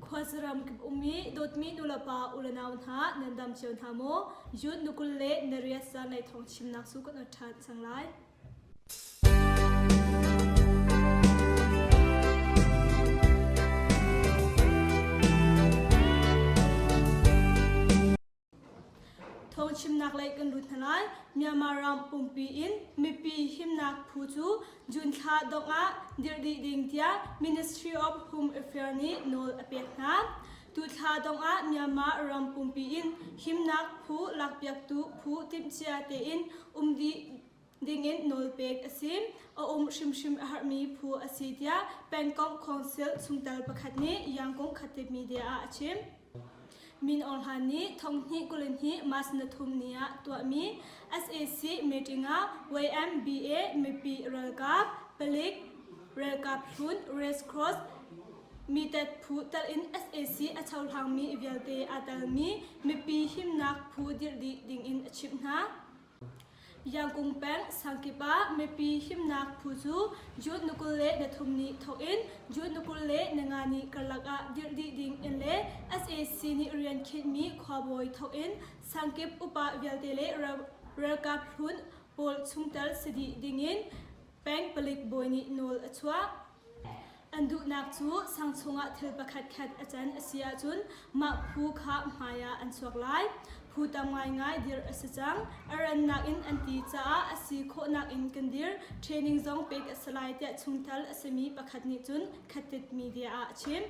Khuazaram kip ummi dawtmi nulepa ulenau hna nan dam cio hna maw? June ni 20 le ni riat zanlei thawng chimnak cu kan ot ṭhan cang lai. Thawngchimnak lei kan lut hna lai. Myanmar ram pumpi in mipi himnak phu cu June thla dongh ah dirh dih ding tiah Ministry of Home Affairs nih nawl a pek hna. Tu thla dongh ah Myanmar ram pumpi in himnak phu lakpiaktu phu timhcia tein um dih dingin nawlpek a si. A um hrimhrim a herhmi phu a si tiah pengkomh council chungtel pakhat nih Yangon Khatib Media ah a chim. Min Aung Hlaing nih thonghnih 22 March na thum ni ah tuahmi sac meeting ah YMBA mipi ralkap, palik, ralkap hlun, Red Cross, mitet phu telh in sac a cohlangmi vialte aa telmi mipi himnak phu dirh dih dingin a chimh hna. Yangkung peng sangkip ah mipi himnak phu cu June ni 23 ni thawk in June ni 25 ni karlak ah dirh dih ding in le sac nih rian khinhmi khuabawi thawk in sangkip upa vialte le ralkap hlun pawl chungtel si dih ding in peng palik bawi nih nawl a chuah. An duhnak cu sang chungah thil pakhatkhat a can a si ahcun mah phu kha hmaiah an chuak lai. Phu tam ngaingai dirh a si cang. A rannak in an ti caah a si khawhnak in kan dir. Training zong pek a si lai tiah chungtel a simi pakhat nih cun Khatit Media ah a chim.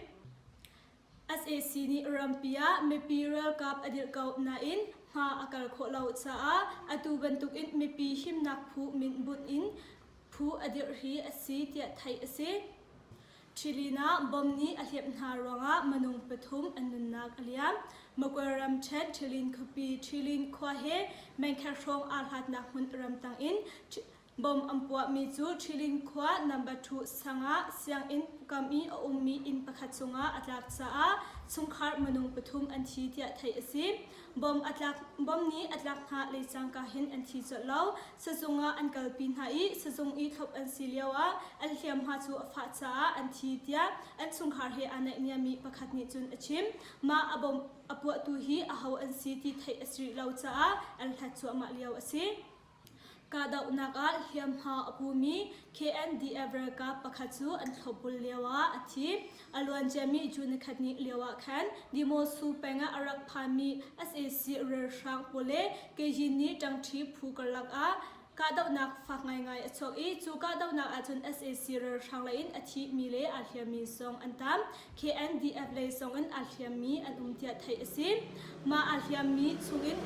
Sac nih rampi ah mipi ralkap a dirh ko nain hma a kal khawh lo caah atu bantukin mipi himnak phu min bunh in phu a dirh hi a si tiah theih a si. Chile ah bomb nih a hliamh hna ruangah minung pathum an nunnak a liam. Magwe ramṭhen Chilin khuapi Chilin khua he mengkher hrawng aa hlatnak hmun ramtang in Bomb an puahmi cu Ṭhilin khua number 2 sang ah sianginn kam i a ummi inn pakhat cungah a tlak caah chungkhar minung pathum an thi tiah theih a si. Bomb a tlak bomb nih a tlak hna le cangka hin an thi colh lo. Sazung ah an kalpi hna i sazung i thlop an si lioah an hliamhma cu a fah caah an thi tiah an chungkhar he aa naihniammi pakhat nih cun a chim. Mah a bomb a puahtu hi aho an si ti theih a si rih lo caah an hlat cuahmah lio a si. Kahdohnak ah hliamhma a pumi KNDF ralkap pakhat cu an thlopbul lioah a thi. A luanciami June nikhat ni lioah khan Dimosu peng ah a rak phanmi sac ralhrang pawl le Kejin nih ṭangṭhi phu karlak ah kahdohnak fak ngaingai a chuak i cu kahdohnak ahcun sac ralhrang lei in a thimi le aa hliammi zong an tam. KNDF lei zong in aa hliammi an um tiah theih a si. Mah aa hliammi chungin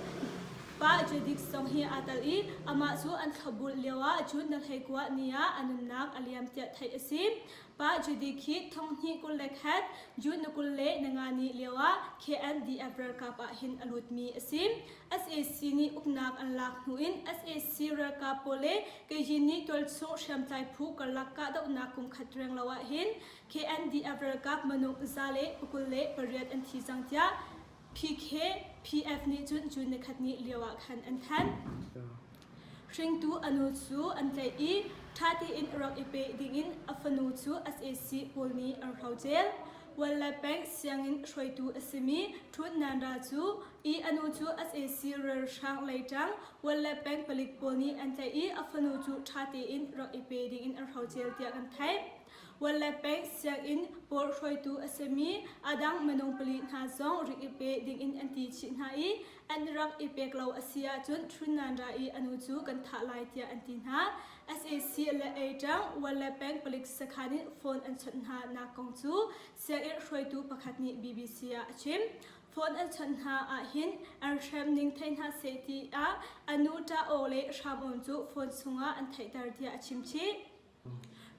pa Judik zong hi aa tel i amah cu an thlopbul lioah June na 19 ni ah a nunnak a liam tiah theih a si. Pa Judik hi thonghnih 21 June na 25 ni lioah KNDF ralkap ah hin a lutmi a si. Sac nih uknak an lak hnu in sac ralkap pawl le Kejin nih tualchung hriamtlai phu karlak kahdohnak kum khat renglo ah hin KNDF ralkap minung 128 an thi cang tiah PKPF nih cun June nikhat ni lio ah khan an thanh. Hringtu a nu cu an tlaih i ṭha tein rak i pe dingin a fanu cu sac pawl nih an hrocel. Walla peng sianginn hruaitu a simi Htut Nan Ra cu i a nu cu sac ralhrang leiṭang Walla peng palik pawl nih an tlaih i a fanu cu ṭha tein rak i pe dingin an hrocel tiah kan theih. Walla peng sianginn pawl hruaitu a simi a dang minung pali hna zong rik i pe dingin an ti chih hna i an rak i pek lo a si ahcun Ṭhunnan ra i a nu cu kan thah lai tiah an ti hna. Sac le Eiṭang Walla peng palik sakhan in phone an chawnh hna nak kong cu sianginn hruaitu pakhat nih BBC ah a chim. Phone an chawnh hna ahhin an hrem ning thei hna seh tiah a nu ṭah aw le hram awn cu phone chungah an theihter tiah a chim chih.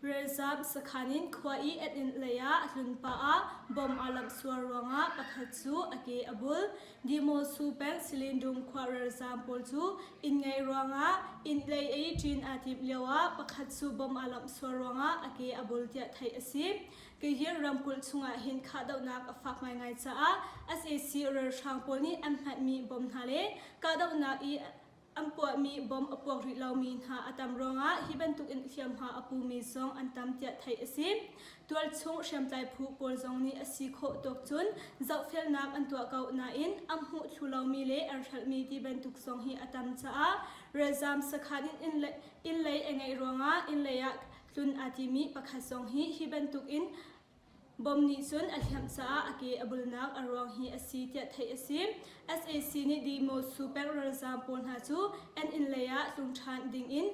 Ralzam sakhan in khua i an inn lei ah a tlun pah ah bomb aa lamh sual ruangah pakhat cu a ke a bul. Dimosu peng Silindung khua ralzam pawl cu inn ngei ruangah inn lei i ṭin aa timh lioah pakhat cu bomb aa lamh sual ruangah a ke a bul tiah theih a si. Kayir ramkulh chungah hin kahdohnak a fak ngaingai caah sac ralhrang pawl nih an hmanhmi bomb hna le kahdohnak i. An puahmi bomb a puak rih lomi hna a tam ruangah hi bantukin hliamhma a pumi zong an tam tiah theih a si. Tualchung hriamtlai phu pawl zong nih a si khawh tawk cun zohfelnak an tuah ko nain an hmuh thlu lomi le an hrelhmi ti bantuk zong hi a tam caah ralzaam sakhan in inn lei a ngeih ruangah inn lei ah tlun aa timi pakhat zong hi hi bantukin Bom nih cun a hliamh caah a ke a bulnak a ruang hi a si tiah theih a si. Sac nih Dimosu peng ralzaam pawl hna cu an inn lei ah tlung ṭhan dingin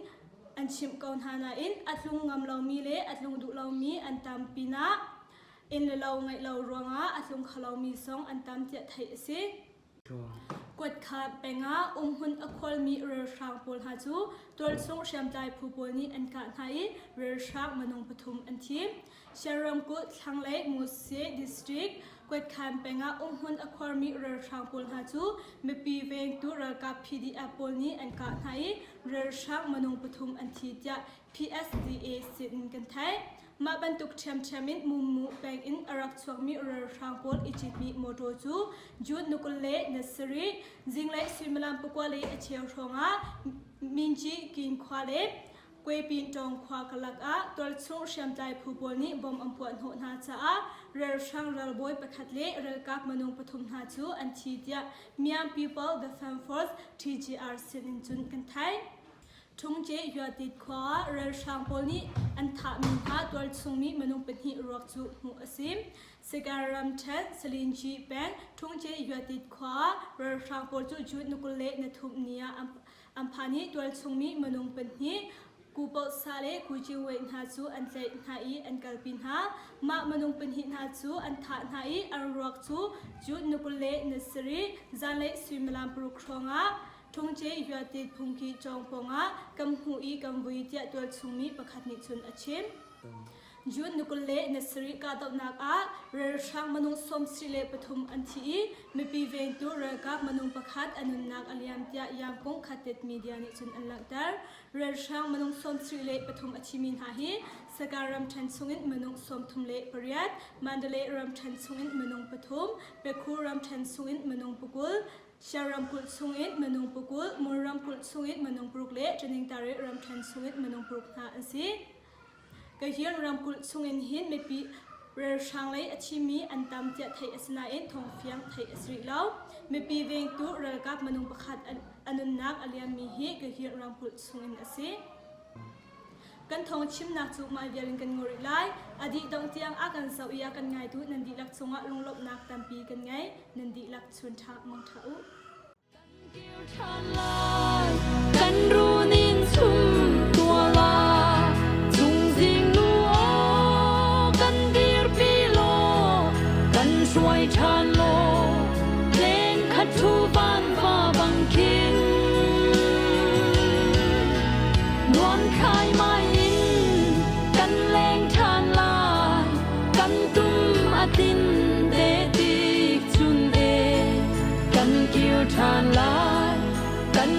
an chimh ko hna nain a tlung ngam lomi le a tlung duh lomi an tam pinah inn le lo ngeih lo ruangah a tlung kho lomi zong an tam tiah theih a si. Kuatkhat peng ah umhmun a khualmi ralhrang pawl hna cu tualchung hriamtlai phu pawl nih an kah hna i ralhrang minung pathum an thi. Shan ramkulh thlanglei Muse district Kuatkhan peng ah umhmun a khuarmi ralhrang pawl hna cu mipi vengtu ralkap PDF pawl nih an kah hna i ralhrang minung pathum an thi tiah PSDA sin in kan theih. Mah bantuk ṭhiamṭhiam in Mummu peng in a rak chuakmi ralhrang pawl i citmi mawṭaw cu June ni 27 zinglei suimilam pakua le a cheu hrawngah Minci Kin khua le Kwepintawng khua karlak ah tualchung hriamtlai phu pawl nih bomb an puah hnawh hna caah ralhrang ralbawi pakhat le ralkap minung pathum hna cu an thi tiah Myanmar People Defense Force TGR sin in cun kan theih. Ṭhungce Yuatit khua ah ralhrang pawl nih an thahmi hna tualchungmi minung pahnih ruak cu hmuh a si. Sagaing ramṭhen Salinci peng Ṭhungce Yuatit khua ah ralhrang pawl cu June ni 23 ni ah an phan i tualchungmi minung pahnih Kupohsa le Kuciwei hna cu an tlaih hna i an kalpi hna. Mah minung pahnih hna cu an thah hna i an ruak cu June ni 27 zanlei suimilam paruk hrawngah Ṭhungce Yuatit phungki cawng pawngah kan hmuh i kan vui tiah tualchungmi pakhat nih cun a chim. June ni 27 kahdohnak ah ralhrang minung 73 an thi i mipi vengtu ralkap minung pakhat a nunnak a liam tiah Yangkung Khatit media nih cun an langhter. Ralhrang minung 73 a thimi hna hi Sagaing ramṭhen chungin minung 38, Mandalay ramṭhen chungin minung pathum, Pekhu ramṭhen chungin minung pakul, Shan ramkulh chungin minung pakul, Mon ramkulh chungin minung paruk le Taningtari ramṭhen chungin minung paruk hna an si. Kahin ramkulh chungin hin mipi ralhrang lei a thimi an tam tiah theih a si nain thawngfiang theih a si rih lo. Mipi vengtu ralkap minung pakhat a nunnak a liammi hi Kahin ramkulh chungin a si. Kan thawng chimnak cu mah vial in kan ngol rih lai. A dih dongh tiang a kan zoh i a kan ngaitu nan dihlak cungah lunglawmhnak tampi kan ngei. Nan dihlak chun ṭha mang ṭha u. Kan kir ṭhan lai, kan run in chum tua la, chungzing nu aw kan dirpi law, kan hruai ṭhan law, leng khat thu van va bang khin. Nuam khai mai in kan leng ṭhan lai, kan tum a tin te tik chun e, kan kir ṭhan lai, kan.